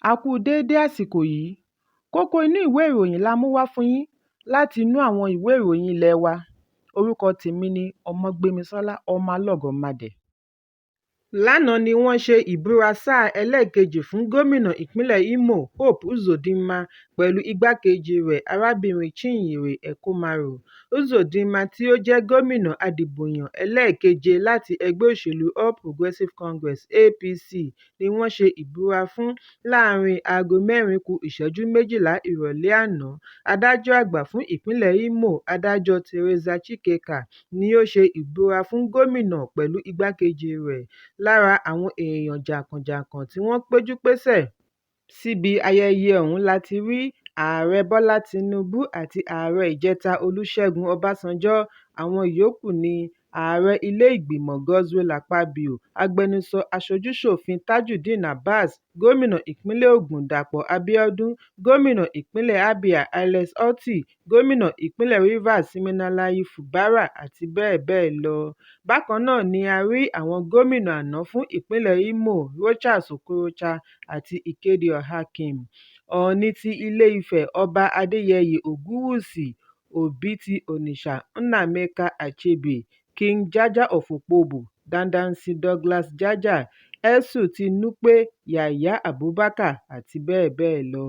A kú déédé àsìkò yìí. Kókó inú ìwé ìròyìn la mú wá fún yín láti inú àwọn ìwé ìròyìn ilé wa. Orúkọ tèmi ni Ọmọgbémisọ́lá Ọmọlọ́gọ̀mádẹ. Lánàá ni wọ́n ṣe ìbúra sáà ẹlẹ́ẹ̀kejì fún gómìnà ìpínlẹ̀ Imo Hope Uzodinma pẹ̀lú igbákejì rẹ̀ arábìnrin Chinyere Ekomaru. Uzodinma tí ó jẹ́ gómìnà adìbòyàn ẹlẹ́ẹ̀keje láti ẹgbẹ́ òṣèlú All Progressive Congress (APC) ni wọ́n ṣe ìbúra fún láàárín aago 3:45 ìrọ̀lẹ́ àná. Adájọ́ àgbà fún ìpínlẹ̀ Imo, Adájọ́ Theresa Chikeka ni ó ṣe ìbúra fún gómìnà pẹ̀lú igbákejì rẹ̀. Lára àwọn èèyàn jàǹkànjàǹkàn tí wọ́n péjú-pésẹ̀ síbi ayẹyẹ ọ̀hún la ti rí Ààrẹ Bọ́lá Tinubu àti Ààrẹ ìjẹta Olúṣẹ́gun Ọbásanjọ́. Àwọn yòókù ni: Ààrẹ ilé ìgbìmọ̀ Godswill Akpabio, agbẹnusọ aṣojú-ṣòfin Tajudeen Abbas, gómìnà ìpínlẹ̀ Ògùn Dàpọ̀ Abíọ́dún, gómìnà ìpínlẹ̀ Abia Alex Otti, gómìnà ìpínlẹ̀ Rivers Siminalayi Fubara àti bẹ́ẹ̀ bẹ́ẹ̀ lọ. Bákan náà ni a rí àwọn gómìnà àná fún ìpínlẹ̀ Imo Rochas Okorocha àti Ikedi Ohakim, Ọọ̀ni ti Ilé-Ifẹ̀ Ọba Adéyẹyè Ògúnwùsì, Obi ti Onitsha Nnaemeka Achebe, King Jaja of Opobo Dandansị Douglas Jaja, Etsu ti Nupe Yahaya Abubakar àti bẹ́ẹ̀ bẹ́ẹ̀ lọ.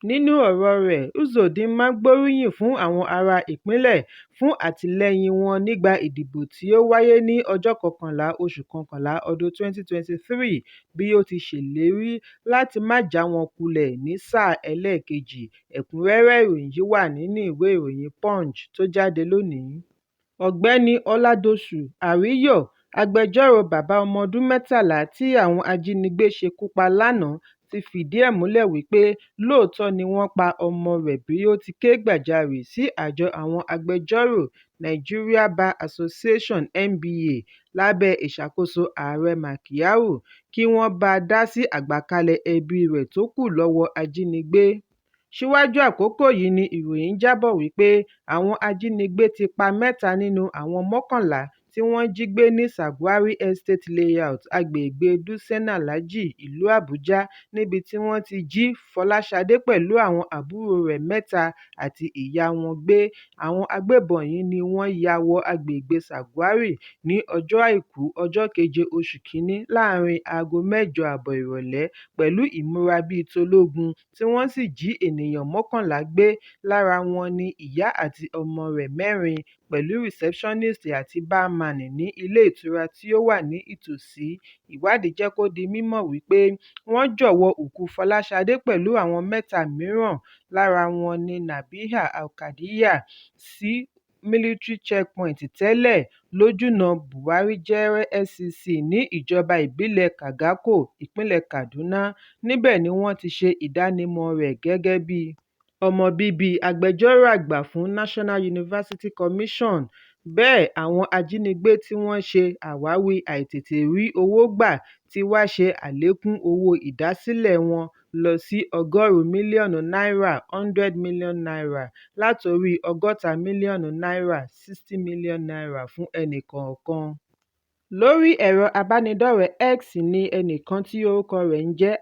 Nínú ọ̀rọ̀ọ rẹ̀, Uzodinma gbóríyìn fún àwọn ará ìpínlẹ̀ fún àtìlẹ́yìn wọn nígbà ìdìbò tí ó wáyé ní ọjọ́ 11 oṣù kọkànlá ọdún 2023 bí ó ti ṣèlérí láti má já wọn kulẹ̀ ní sáà ẹlẹ́ẹ̀kejì. Ẹ̀kúnrẹ́rẹ́ ìròyìn yìí wà nínú ìwé ìròyìn Punch tó jáde lónìí. Ọ̀gbẹ́ni Ọládòsù Àríyọ̀, agbẹjọ́ròo bàbá ọmọ ọdún 13 tí àwọn ajínigbé ṣekú pa lánàá ti fìdí ẹ̀ múlẹ̀ wípé lóòótọ́ ni wọ́n pa ọmọ rẹ̀ bí ó ti ké gbàjarè sí àjọ àwọn agbẹjọ́rò Nigeria Bar Association (NBA) lábẹ́ ìṣàkóso Ààrẹ Makiaru kí wọ́n bá dá sí àgbàkalẹ̀ ẹbíi rẹ̀ tó kù lọ́wọ́ ajínigbé. Síwájú àkókò yìí ni ìròyìn jábọ̀ wípé àwọn ajínigbé ti pa mẹ́ta nínú àwọn 11 tí wọ́n jí gbé ní Sagwari Estate Layout, agbègbèe Dutsen-Alhaji, ìlú Àbújá, níbi tí wọ́n ti jí Fọláṣadé pẹ̀lú àwọn àbúròo rẹ̀ mẹ́ta àti ìyá wọn gbé. Àwọn agbébọn yìí ni wọ́n ya wọ agbègbè Sagwari ní ọjọ́ Àìkú, ọjọ́ keje oṣù kìíní láàárín aago 8:30 ìrọ̀lẹ́ pẹ̀lú ìmúra bíi tológun tí wọ́n sì jí ènìyàn 11 gbé, lára wọn ní ìyá àti ọmọ rẹ̀ mẹ́rin pẹ̀lú receptionist àti barman ní ilé ìtura tí ó wà ní ìtòsí. Ìwádìí jẹ́ kó di mímọ̀ wípé wọ́n jọ̀wọ́ òkú Fọláṣadé pẹ̀lú àwọn mẹ́ta mìíràn lára wọn ní Nabiha Alkadiyar sí Military Checkpoint tẹ́lẹ̀, lójúọ̀nà Bwari-Jere XCC ní ìjọba ìbílẹ̀ Kagarko, ìpínlẹ̀ Kaduna. Níbẹ̀ ni wọ́n ti ṣe ìdánimọ̀ọ rẹ̀ gẹ́gẹ́ bí ọmọ bíbí agbẹjọ́rò àgbà fún National University Commission. Bẹ́ẹ̀ àwọn ajínigbé tí wọ́n ṣe àwáwí àìtètè rí owó gbà ti wá ṣe àlékún owó ìdásílẹ̀ wọn lọ sí ọgọ́rùn-ún mílíọ̀nù náírà (100 million naira) látorí ọgọ́ta mílíọ̀nù náírà (60 million naira) fún ẹnì kọ̀ọ̀kan. Lórí ẹ̀rọ ìbánidọ́rẹ̀ẹ́ X ní ẹnìkan tí orúkọ rẹ̀ ń jẹ́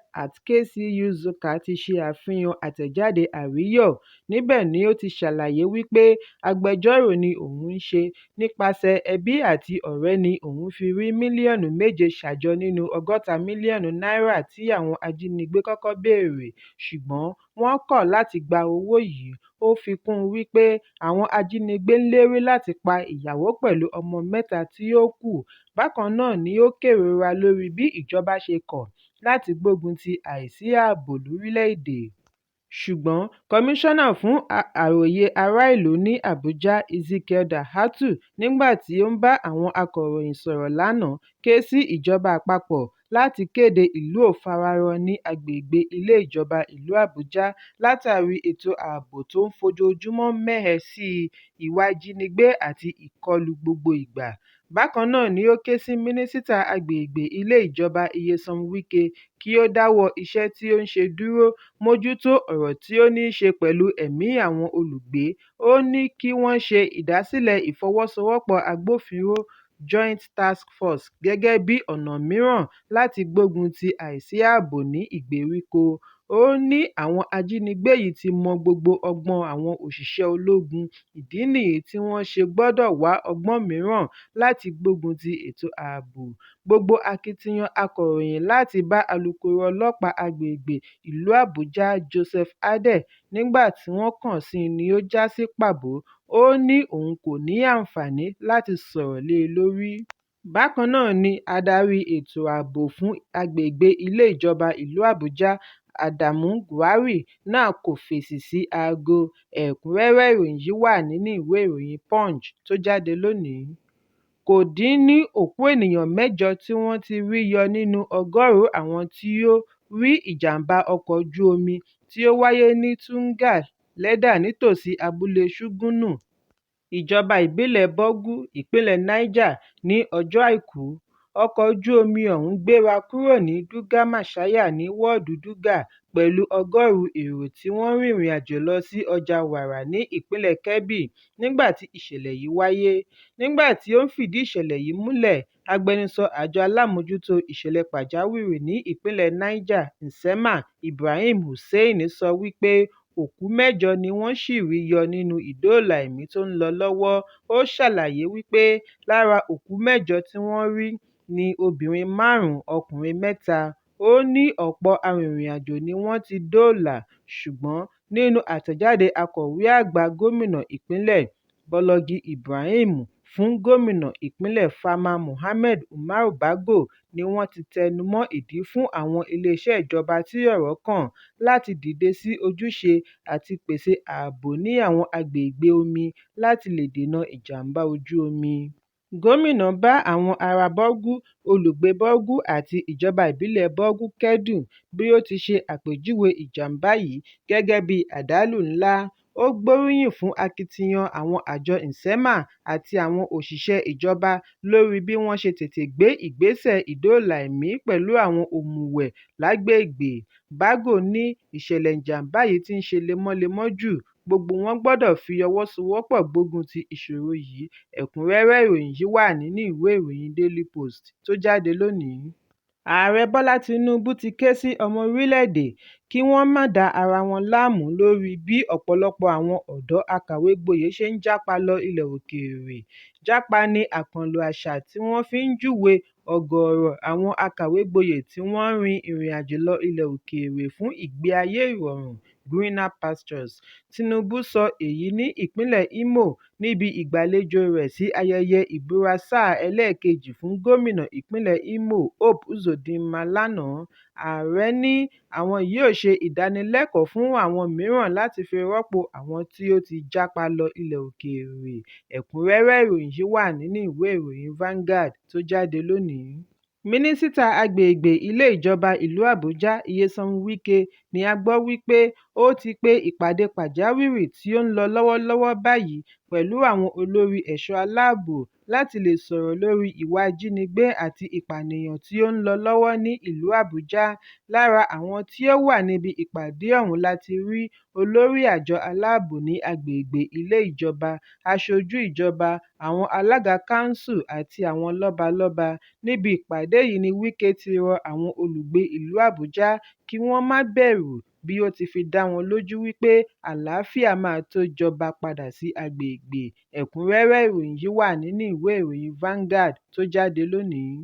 @KCUZoka ti ṣe àfihàn àtẹ̀jáde Àríyọ̀. Níbẹ̀ ni ó ti ṣàlàyé wípé agbẹjọ́rò ni òun ń ṣe, nípasẹ̀ ẹbí àti ọ̀rẹ́ ni òun fi rí mílíọ̀nù 7 ṣà jọ nínú 60 mílíọ̀nù náírà tí àwọn ajínigbé kọ́kọ́ béèrè, ṣùgbọ́n wọ́n kọ̀ láti gba owó yìí. Ó fi kún un wípé àwọn ajínigbé ń lérí láti pa ìyàwó pẹ̀lú ọmọ mẹ́ta tí ó kù. Bákan náà ni ó kérora lórí bí ìjọba ṣe kọ̀ láti gbógun ti àìsí ààbò lórílẹ̀-èdè. Ṣùgbọ́n Kọmíṣánná fún Àròyé Ará Ìlú ní Abuja Ezekiel Dahiatu nígbà tí ó ń bá àwọn akọ̀ròyìn sọ̀rọ̀ lánàá ké sí ìjọba àpapọ̀ láti kéde ìlú ò fararọ ní agbègbè ilé ìjọba ìlú Àbújá látàrí ètò ààbò tó ń fojoojúmọ́ mẹ́hẹ sí i, ìwà ìjínigbé àti ìkọlù gbogbo ìgbà. Bákan náà ni ó ké sí Mínísítà agbègbè ilé ìjọba Nyesom Wike kí ó dáwọ́ iṣẹ́ tí ó ń ṣe dúró mójútó ọ̀rọ̀ tí ó níí ṣe pẹ̀lú ẹ̀mí àwọn olùgbé. Ó ní kí wọ́n ṣe ìdásílẹ̀ ìfọwọ́sowọ́pọ̀ agbófinró Joint Task Force gẹ́gẹ́ bí ọ̀nà mìíràn láti gbógun ti àìsí ààbò ní ìgbèríko. Ó ní àwọn ajínigbé yìí ti mọ gbogbo ọgbọ́n àwọn òṣìṣẹ́ ológun, ìdí nìyí tí wọ́n ṣe gbọdọ̀ wá ọgbọ́n mìíràn láti gbógun ti ètò ààbò. Gbogbo akitiyan akọ̀ròyìn láti bá alukoro ọlọ́pàá agbègbè ìlú Àbújá Joseph Hade nígbà tí wọ́n kàn sí i ni ó já sí pàbó, ó ní òun kò ní àǹfààní láti sọ̀rọ̀ lé e lórí. Bákan náà ni adarí ètò ààbò fún agbègbè ilé ìjọba ìlú Àbújá Adamu Gwari náà kò fèsì sí aago. Ẹ̀kúnrẹ́rẹ́ ìròyìn yìí wà nínú ìwé ìròyìn Punch tó jáde lónìí. Kò dín ní òkú ènìyàn mẹ́jọ tí wọ́n ti rí yọ nínú ọgọ́rùn-ún àwọn tí ó rí ìjàm̀bá ọkọ̀ ojú omi tí ó wáyé ní Tunga Ledar nítòsí abúlé Chugunu, ìjọba ìbílẹ̀ Borgu, ìpínlẹ̀ Niger, ní ọjọ́ Àìkú. Ọkọ̀ ojú omi ọ̀hún gbéra kúrò ní Duggar Mashaya ní wọ́ọ̀dù Duggar pẹ̀lú ọgọ́rùn-ún èrò tí wọ́n rìnrìn àjò lọ sí ọjà Wara ní ìpínlẹ̀ Kebbi nígbà tí ìṣẹ̀lẹ̀ yìí wáyé. Nígbà tí ó ń fìdí ìṣẹ̀lẹ̀ yìí múlẹ̀, agbẹnusọ àjọ alámòójútó ìṣẹ̀lẹ̀ pàjáwìrì ní ìpínlẹ̀ Niger NSEMA Ibrahim Hussein sọ wípé òkú mẹ́jọ ni wọ́n ṣì rí yọ nínú ìdóòlà ẹ̀mí tó ń lọ lọ́wọ́. Ó ṣàlàyé wípé lára òkú mẹ́jọ tí wọ́n rí ní obìnrin márùn-ún, ọkùnrin mẹ́ta. Ó ní ọ̀pọ̀ arìnrìn-àjò ni wọ́n ti dóòlà, ṣùgbọ́n nínú àtẹ̀jáde Akọ̀wé Àgbà Gómìnà Ìpínlẹ̀, Bọ́lọ́gí Ibrahim fún Gómìnà Ìpínlẹ̀ Fama Mohammed Umaru Bago ni wọ́n ti tẹnu mọ́ ìdí fún àwọn iléeṣẹ́ ìjọba tí ọ̀rọ̀ kàn láti dìde sí ojúṣe àti pèsè ààbò ní àwọn agbègbè omi láti lè dènà ìjàm̀bá ojú omi. Gómìnà bá àwọn ará Borgu, olùgbé Borgu àti ìjọba ìbílẹ̀ Borgu kẹ́dùn bí ó ti ṣe àpèjúwe ìjàm̀bá yìí gẹ́gẹ́ bí "àjálù ńlá". Ó gbóríyìn fún akitiyan àwọn àjọ NSEMA àti àwọn òṣìṣẹ́ ìjọba lórí bí wọ́n ṣe tètè gbé ìgbésẹ̀ ìdóòlà ẹ̀mí pẹ̀lú àwọn òmùwẹ̀ lágbègbè. Bago ní ìṣẹ̀lẹ̀ ìjàm̀bá yìí ti ń ṣe lemọ́lemọ́ jù, gbogbo wọn gbọdọ̀ fi ọwọ́ sowọ́pọ̀ gbógun ti ìṣòro yìí. Ẹ̀kúnrẹ́rẹ́ ìròyìn yìí wà nínú ìwé ìròyìn Daily Post tó jáde lónìí. Ààrẹ Bọ́lá Tinubu ti ké sí ọmọ orílẹ̀-èdè kí wọ́n má da ara wọn láàmú lórí bí ọ̀pọ̀lọpọ̀ àwọn ọ̀dọ́ akàwégboyè ṣe ń jápa lọ ilẹ̀ òkèèrè. Jápa ní àkànlò àṣà tí wọ́n fi ń júwe ọ̀gọ̀ọ̀rọ̀ àwọn akàwégboyè tí wọ́n ń rin ìrìnàjò lọ ilẹ̀ òkèèrè fún ìgbé ayé ìrọ̀rùn (greener pastures). Tinubu sọ èyí ní ìpínlẹ̀ Imo níbi ìgbàlejòo rẹ̀ sí ayẹyẹ ìbúra sáà ẹlẹ́ẹ̀kejì fún gómìnà ìpínlẹ̀ Imo Hope Uzodinma lánàá. Ààrẹ ní àwọn yóò ṣe ìdánilẹ́kọ̀ọ́ fún àwọn mìíràn láti fi rọ́pò àwọn tí ó ti jápa lọ ilẹ̀ òkèèrè. Ẹ̀kúnrẹ́rẹ́ ìròyìn yìí wà nínú ìwé ìròyìn Vanguard tó jáde lónìí. Mínísítà Agbègbè Ilé Ìjọba ìlú Àbújá Nyesom Wike ni a gbọ́ wípé ó ti pe ìpàdé pàjáwìrì tí ó ń lọ lọ́wọ́lọ́wọ́ báyìí pẹ̀lú àwọn olórí ẹ̀ṣọ́ aláàbò láti lè sọ̀rọ̀ lórí ìwà ìjínigbé àti ìpànìyàn tí ó ń lọ lọ́wọ́ ní ìlú Àbújá. Lára àwọn tí ó wà níbi ìpàdé ọ̀hún láti rí olórí àjọ aláàbò ní agbègbè ilé ìjọba, aṣojú ìjọba, àwọn alága kánsù àti àwọn lọ́balọ́ba. Níbi ìpàdé yìí ni Wike ti rọ àwọn olùgbé ìlú Àbújá kí wọ́n má bẹ̀rù bí ó ti fi dá wọn lójú wípé àlàáfíà máa tó jọba padà sí agbègbè. Ẹ̀kúnrẹ́rẹ́ ìròyìn yìí wà nínú ìwé ìròyìn Vanguard tó jáde lónìí.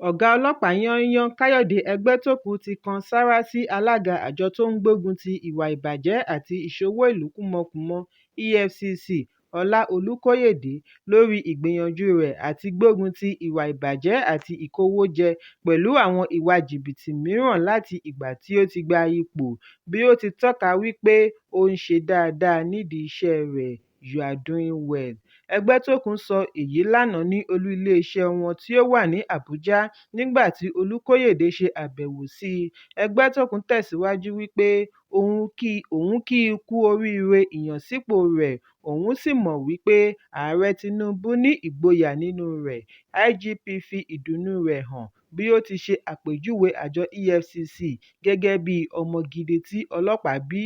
Ọ̀gá ọlọ́pàá yányán Káyọ̀dé Ẹgbẹ́tókun ti kan sárá sí alága àjọ tó ń gbógun ti ìwà ìbàjẹ́ àti ìṣowó ìlú kúmọkùmọ EFCC, Ọlá Olúkóyèdé lórí ìgbìyànjú rẹ̀ àti gbógun ti ìwà ìbàjẹ́ àti ìkówójẹ pẹ̀lú àwọn ìwà jìbìtì mìíràn láti ìgbà tí ó ti gba ipò, bí ó ti tọ́ka wípé ó ń ṣe dáadáa nídìí iṣẹ́ rẹ̀ ("You are doing well"). Ẹgbẹ́tókun sọ èyí lánàá ní olú iléeṣẹ́ wọn tí ó wà ní Àbújá nígbà tí Olúkóyèdé ṣe àbẹ̀wò sí i. Ẹgbẹ́tókun tẹ̀síwájú wípé òun kí i kú oríire ìyànsípò rẹ̀, òun sì mọ̀ wípé Ààrẹ Tinubu ní ìgboyà nínúu rẹ̀. IGP fi ìdùnnúu rẹ̀ hàn bí ó ti ṣe àpèjúwe àjọ EFCC gẹ́gẹ́ bíi "ọmọ gidi tí ọlọ́pàá bí".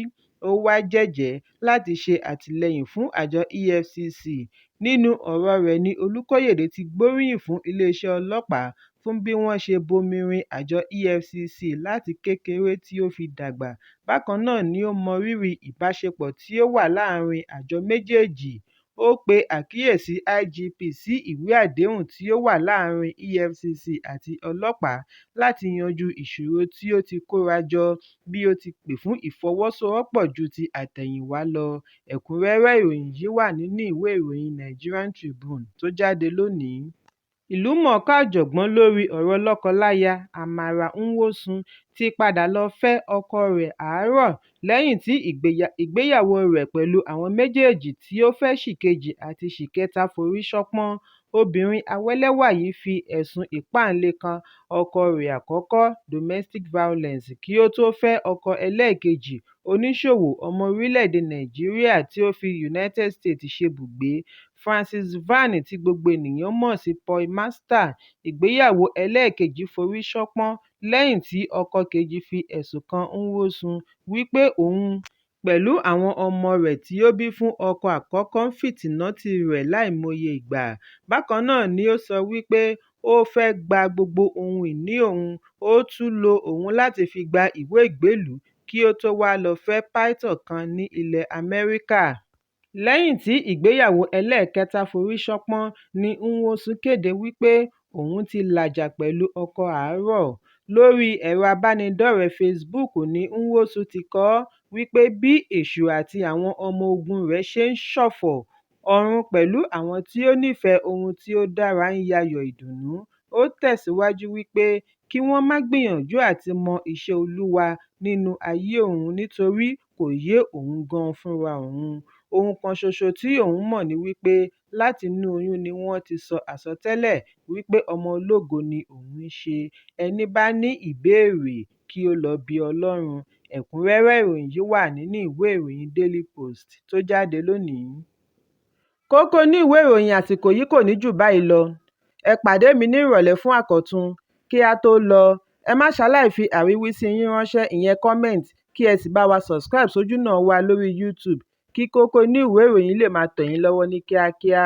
Ó wá jẹ́jẹ̀ẹ́ láti ṣe àtìlẹ́yìn fún àjọ EFCC. Nínú ọ̀rọ̀ rẹ̀ ní Olúkóyèdé ti gbóríyìn fún iléeṣẹ́ ọlọ́pàá fún bí wọ́n ṣe bomirin àjọ EFCC láti kékeré tí ó fi dàgbà. Bákan náà ni ó mọrírì ìbáṣepọ̀ tí ó wà láàárín àjọ méjèèjì. Ó pe àkíyèsí IGP sí ìwé àdéhùn tí ó wà láàárín EFCC àti ọlọ́pàá láti yanjú ìṣòro tí ó ti kóra jọ bí ó ti pè fún ìfọwọ́sowọ́pọ̀ ju ti àtẹ̀yìnwá lọ. Ẹ̀kúnrẹ́rẹ́ ìròyìn yìí wà nínú ìwé ìròyìn Nigerian Tribune tó jáde lónìí. Ìlúmọ̀ọ́ká ọ̀jọ̀gbọ́n lórí ọ̀rọ̀ lọ́kọ-láya Amara Nwosu ti padà lọ fẹ́ ọkọ rẹ̀ àárọ̀ lẹ́yìn tí ìgbéyàwó rẹ̀ pẹ̀lú àwọn méjèèjì tí ó fẹ́ ṣìkejì àti ṣìkẹta forí ṣánpọ́n. Obìnrin awélẹ́wà yìí fi ẹ̀sùn ìpáǹle kan ọkọ rẹ̀ àkọ́kọ́ (domestic violence) kí ó tó fẹ́ ọkọ ẹlẹ́ẹ̀kejì, oníṣòwò ọmọ orílẹ̀-èdè Nàìjíríà tí ó fi United States ṣe ibùgbé, Francis Van tí gbogbo ènìyàn mọ̀ sí Poindexter. Ìgbéyàwó ẹlẹ́ẹ̀kejì forí ṣánpọ́n lẹ́yìn tí ọkọ kejì fi ẹ̀sùn kan Nwosu wípé òun pẹ̀lú àwọn ọmọ rẹ̀ tí ó bí fún ọkọ àkọ́kọ́ ń fìtínátì rẹ̀ láìmọye ìgbà. Bákan náà ni ó sọ wípé ó fẹ́ gba gbogbo ohun ìní òun, ó tún lo òun láti fi gba ìwé ìgbélùú kí ó tó wá lọ fẹ́ pásítọ̀ kan ní ilẹ̀ Amẹ́ríkà. Lẹ́yìn tí ìgbéyàwó ẹlẹ́ẹ̀kẹta forí ṣánpọ́n ní Nwosu kéde wípé òun ti làjà pẹ̀lú ọkọ àárọ̀. Lórí ẹ̀rọ ìbánidọ́rẹ̀ẹ́ Facebook ní Nwosu ti kọ ọ́ wípé bí Èṣù àti àwọn ọmọ ogun rẹ̀ ṣe ń ṣọ̀fọ̀, ọ̀run pẹ̀lú àwọn tí ó nífẹ̀ẹ́ ohun tí ó dára ń yayọ̀ ìdùnnú. Ó tẹ̀síwájú wípé kí wọ́n má gbìyànjú àti mọ iṣẹ́ Olúwa nínú ayé òun nítorí kò yé òun gan fúnra òun. Ohun kan ṣoṣo tí òun mọ̀ ni wípé láti inú oyún ni wọ́n ti sọ àsọtẹ́lẹ̀ wípé ọmọ ológo ni òun ń ṣe. Ẹní bá ní ìbéèrè kí ó lọ bi Ọlọ́run. Ẹ̀kúnrẹ́rẹ́ ìròyìn yìí wà nínú ìwé ìròyìn Daily Post tó jáde lónìí. Kókó inú ìwé ìròyìn àsìkò yìí kò ní jù báyìí lọ. Ẹ pàdé mi ní ìrọ̀lẹ́ fún àkọ́tún. Kí á tó lọ, ẹ má ṣaláì fi àríwísí yín ránṣẹ́ ìyẹn comment kí ẹ sì bá wa subscribe sójúnà wa lórí YouTube kí kókó inú ìwé ìròyìn lè máa tẹ̀ yín lọ́wọ́ ní kíákíá.